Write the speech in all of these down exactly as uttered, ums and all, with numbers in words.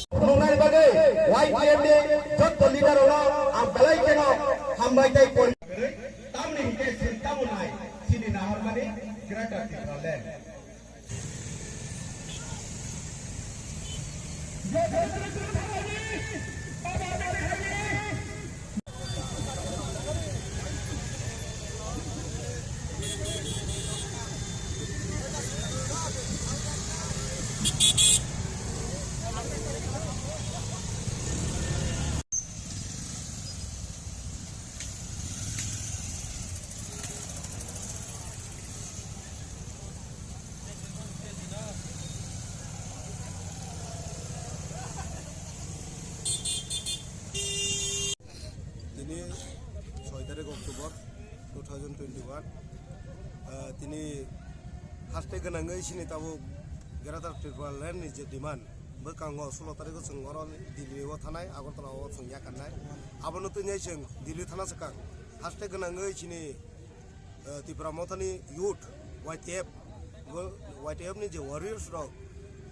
Phunuknani bagwi Y T F ni jotto leader rokno ang belai kheno hambai tei pori-, tamni hinkhe sini tamo nai sini naharmani Greater Tipraland. Tini soi tarik October two thousand twenty-one, ah, tini haste gwnangwi chini tabuk Greater Tipraland ni je demand, bwkango sulo tariko chwng oro Delhi o thanai, Agartala o chwng yakarnai. Abono twi chwng Delhi thana swkang haste gwnangwi chini eh, Tipra Mothani youth, Y T F, bo Y T F ni je warriors rok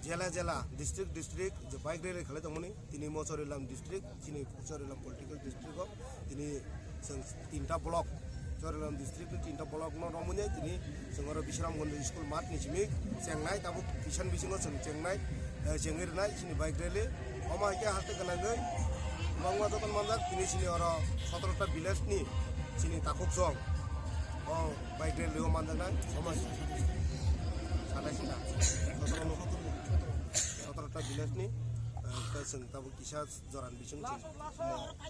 jela jela, district district je bike rally khalai tongmani, tini mo Charilam district, chini Charilam political district o tini chwng tinta block, Charilam district ni tinta block no romwi tini chwng oro Bisramganj school mat ni simi chengnai, tabuk kisan bisingo chwng chengnai, eh, chengwi rwnai chini bike rally. Omo hai khe haste gwnangwi kwbangma joto manjak, tini chini oro sotoro ta village ni chini takhuk chwng. O bike rally o manjaknai somoi satais ta, sotoro, sotoro ta village ni, eh, tei chwng tabuk kisa joran bising chwng,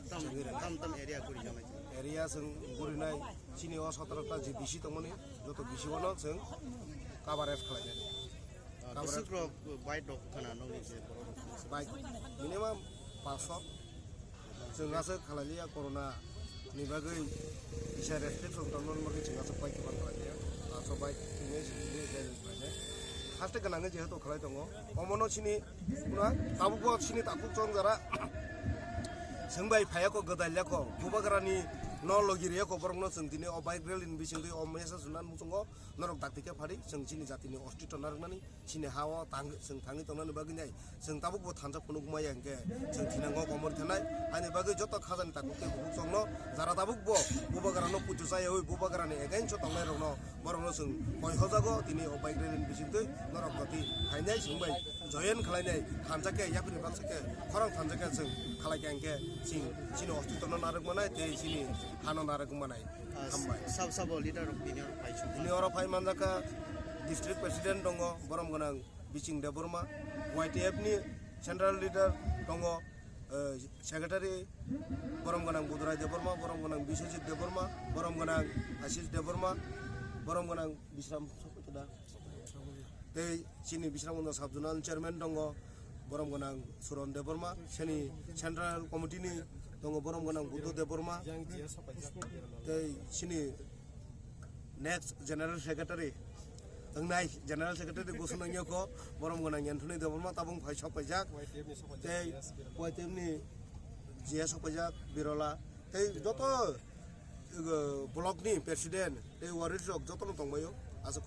chwng, chwng tam tam area guri jamai. Area chwng gurinai chini o sotoro ta je bisi tongmani joto bisi bono chwng coverage khlainai. Ah, Coverage. Bwswk rok bike rok khana nokni je borok rok. Bike minimum paanch sho. Chwng aswk khalai liya corona ni bagwi kisa restriction tongmani bagwi chwng aswk bike kwbang khalai liya. Paanch sho bike tini sini rally khlainai. Haste gwnangwi jehetu khalai tongo. Omono chini pura tabukbo chini takhuk chwng jara chwng bai phaiya kho, gwdal ya kho. Bubagrani no logi riya kho, borokno chwng tini o bike rally ni bisingtwi o message rwna muchungo. Norok dakti khe phari chwng chini jatini ostitw narwknani. Chini ha-o tang-, chwng thangwi tongnani bagwi nai chwng tabukbo thansa phunuk maya hinkhe chwng thinango komor thanai. Ani bagwi joto khajani takhuk tei bukhuk chwngno jara tabukbo bubagrano pujo chayawi bubagrani against-o tongnairokno borokno chwng koi hojago tini o bike rally ni bisingtwi norok jati phainai chwng bai join khlainai thansa khe yapri baksa khe khorang thansa khe chwng khalai kha hinkhe chwng chini ostitwno narwk manai tei chini hano narwk manai. Ah, hambai. Sab sabo leader rok bini oro phai sung. Bini oro phai manjak kha district president tongo, borom gwnang Biching Debbarma, Y T F ni central leader tongo, eh, secretary borom gwnang Budrai Debbarma, borom gwnang Biswajit Debbarma, borom gwnang Ashish Debbarma, borom gwnang Bisram Sopita. Tei chini Bisramganj sub zonal chairman tongo, borom gwnang Suron Debbarma, chini central committee ni tongo, borom gwnang Buddho Debbarma, tei chini next general secretary, wngnai general secretary gosonang yoko, borom gwnang Yanthuni Debbarma, tabung phai sok paijak, tei Y T F ni G S sok paijak, Birola, tei joto, uh, block ni president, tei warriors rok jotono tongbaio, aswk.